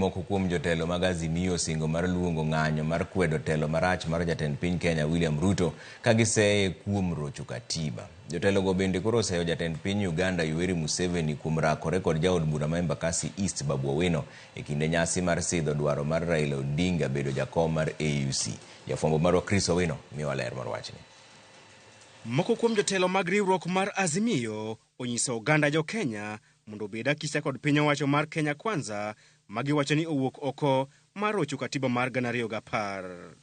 moko kuom jotelo mag Azimio osingo mar luongo ng'anyo mar kwedo telo marach mar jatend piny Kenya William Ruto ka giseye kuom rocho katiba. Jotelogo bende koro oseyo jatend piny Uganda Yoweri Museveni kuom rakore kod jaod bura ma Embakasi East Babu Owino e kinde nyasi mar sidho dwaro mar Raila Odinga bedo jakom mar AUC. Jafwambo marwa Chris Owino miyowa ler mar wachni. Moko kuom jotelo mag riwruok mar Azimio onyiso oganda jo Kenya mondo obed akisa kod piny owacho mar Kenya Kwanza ma giwacho ni owuok oko mar rocho katiba mar 2010.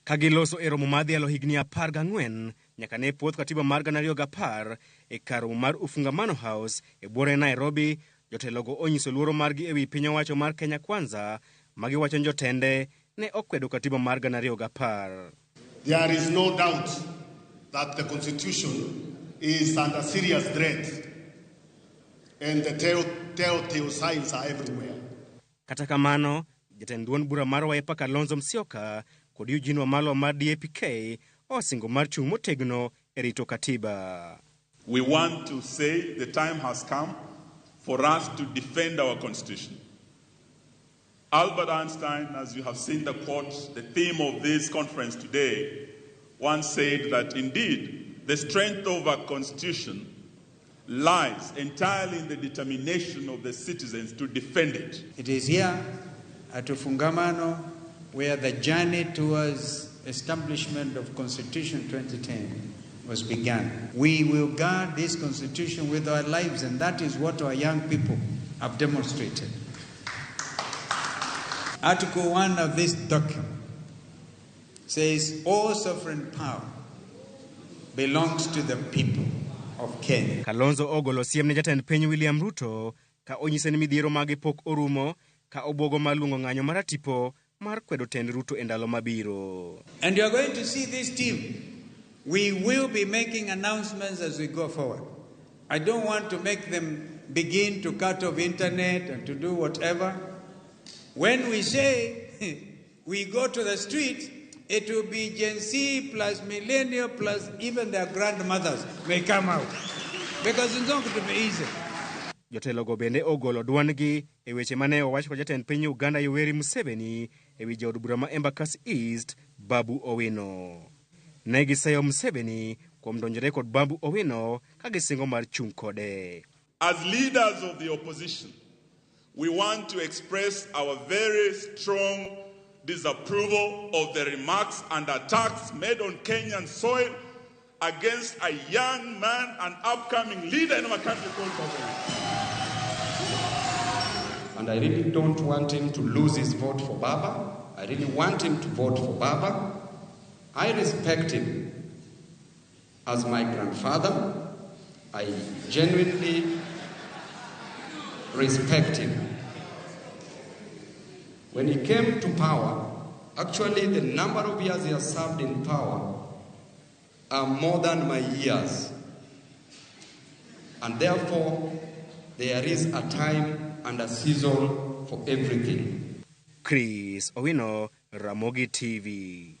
Ka giloso e romo mar dhialo higni 14 nyaka ne puoth katiba mar 2010 e kar romo mar Ufungamano House e buore Nairobi, jotelogo onyiso luoro margi ewi piny owacho mar Kenya Kwanza ma giwacho ni jotende ne okwedo katiba mar 2010. There is no doubt that the Constitution is under serious threat and the telltale signs are everywhere. Kata kamano, jatend duond bura mar Wiper Kalonzo Musyoka kod Eugene Wamalwa mar DAP-K osingo mar chung' motegno e rito katiba. We want to say the time has come for us to defend our Constitution. Albert Einstein, as you have seen the quote, the theme of this conference today, once said that indeed the strength of a constitution lies entirely in the determination of the citizens to defend it. It is here at Ufungamano where the journey towards establishment of Constitution 2010 was begun. We will guard this Constitution with our lives, and that is what our young people have demonstrated. Article 1 of this document says all sovereign power belongs to the people of Kenya. Kalonzo ogolo siem ne jatend piny William Ruto ka onyise ni midhiero mage pok orumo ka obwogo mar luongo ng'anyo maratipo mar kwedo tend Ruto e ndalo mabiro. And you are going to see this team. We will be making announcements as we go forward. I don't want to make them begin to cut off internet and to do whatever. When we say we go to the street, it will be Gen Z plus millennial plus even their grandmothers may come out. Because it's not going to be easy. Jotelogo bende ogolo duondgi e weche mane owach kod jatend piny Uganda Yoweri Museveni ewi jaod bura ma Embakasi East Babu Owino. Ne giseyo Museveni kuom donjore kod Babu Owino ka gisingo mar chung' kode. As leaders of the opposition, we want to express our very strong disapproval of the remarks and attacks made on Kenyan soil against a young man and upcoming leader in our country called Babu. And I really don't want him to lose his vote for Baba. I really want him to vote for Baba. I respect him as my grandfather. I genuinely respect him. When he came to power, actually the number of years he has served in power are more than my years. And therefore, there is a time and a season for everything. Chris Owino, Ramogi TV.